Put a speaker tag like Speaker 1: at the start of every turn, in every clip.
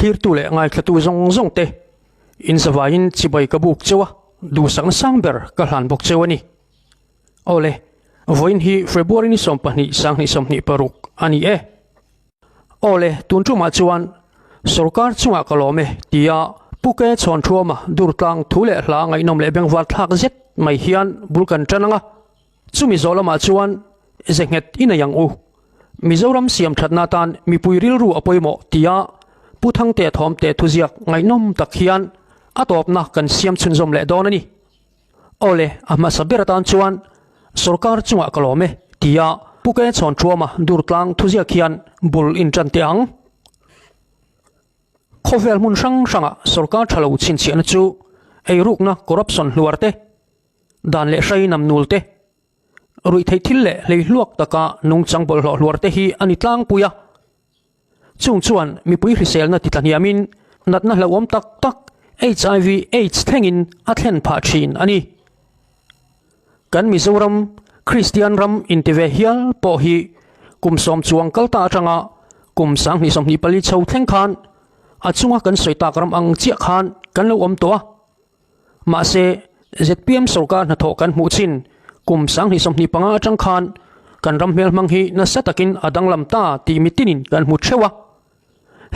Speaker 1: Thlirtu leh ngaithlatu zawng zawng te in zavaiin chibai ka buk cheu a, duhsakna sang ber ka hlan bawk cheu a ni. Awle, vawiin hi February ni 12 2026 a ni e. Awle, tun tumah chuan sorkar chungah ka lawm e tia Pu Ke Chhawnṭhuama Durtlang thu leh hla ngaihnawm leh bengvar thlak zet mai hian bul kan ṭan ang a. Chumi zawh lamah chuan ze nghet i nei ang u. Mizoram siam thatna atan mipui rilru a pawimawh tia Pu Thangtea Thawmte thuziak ngaihnawm tak hian a tawpna kan siam chhunzawm leh dawn a ni. Awle, a hmasa ber atan chuan sorkar chungah ka lawm e tia Pu Ke Chhawnṭhuama Durtlang thuziak hian bul inṭan teh ang. Khawvel hmun hrang hrangah sorkar ṭha lo chhinchhiahna chu eirukna corruption hluar te, Dan leh hrai nam nul te, ruihtheih thil leh hleihluak taka nungchang bawlhhlawh hluar te hi a ni tlangpui a. Chung chuan mipui hriselna ti tlahniamin natna hlauhawm tak tak HIV aids thlengin a thlen phah thin a ni. Kan Mizoram Kristian ram inti ve hial pawh hi kum sawm chuang kal ta atanga kum 2024 chho thleng khan a chunga kan sawi tak ram ang chiah khan kan lo awm tawh a. Mahse, zpm sorkar hnathawh kan hmuh chin kum 2025 atang khan kan ram hmelhmang hi nasa takin a danglam ta tih mitinin kan hmu theuh a.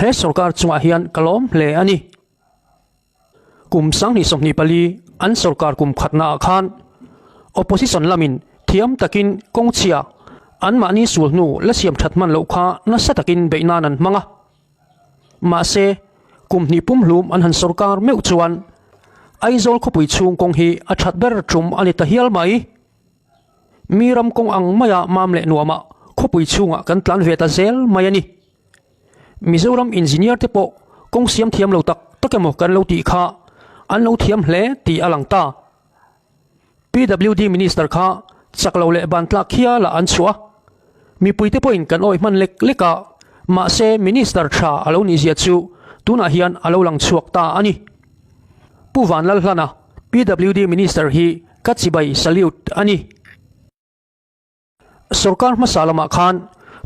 Speaker 1: He sorkar chungah hian ka lawm hle a ni. Kum 2024 an sorkar kum khatnaah khan opposition lamin thiam takin kawngchhia anmahni sul hnu la siam that hman loh kha nasa takin beih nan an hmang a. Mahse, kum hnih pumhlum an han sorkar meuh chuan Aizawl khawpui chhung kawng hi a that ber tum a ni ta hial mai. Mi ram kawng ang maia mam leh nuamah khawpui chhungah kan tlan ve ta zel mai a ni. Mizoram engineer te pawh kawng siam thiam lo tak tak emaw kan lo tih kha an lo thiam hle tih a lang ta. PWD Minister kha chak lo leh ban tlak hialah an chhuah a, mipuite pawhin kan awih hman lek lek a, mahse Minister tha a lo nihzia chu tunah hian a lo lang chhuak ta a ni. Pu Vanlalhlana, PWD Minister hi ka chibai salute a ni. Sorkar hmasa lamah khan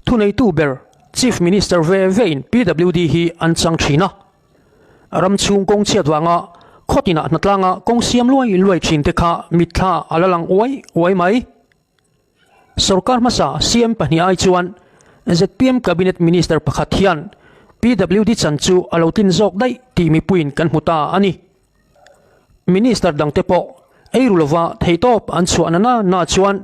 Speaker 1: thuneitu ber Chief Minister ve vein PWD hi an chang thin a. Ram chhung kawng chhiat vanga khaw tinah hnatlanga kawng siam luai luai thin te kha mitthla a la lang uai uai mai. Sorkar hmasa CM pahnih ai chuan zpm Cabinet Minister pakhat hian PWD chan chu a lo tlin zawk daih tih mipuiin kan hmu ta a ni. Minister dangte pawh eiru lova theihtawp an chhuah na na na chuan.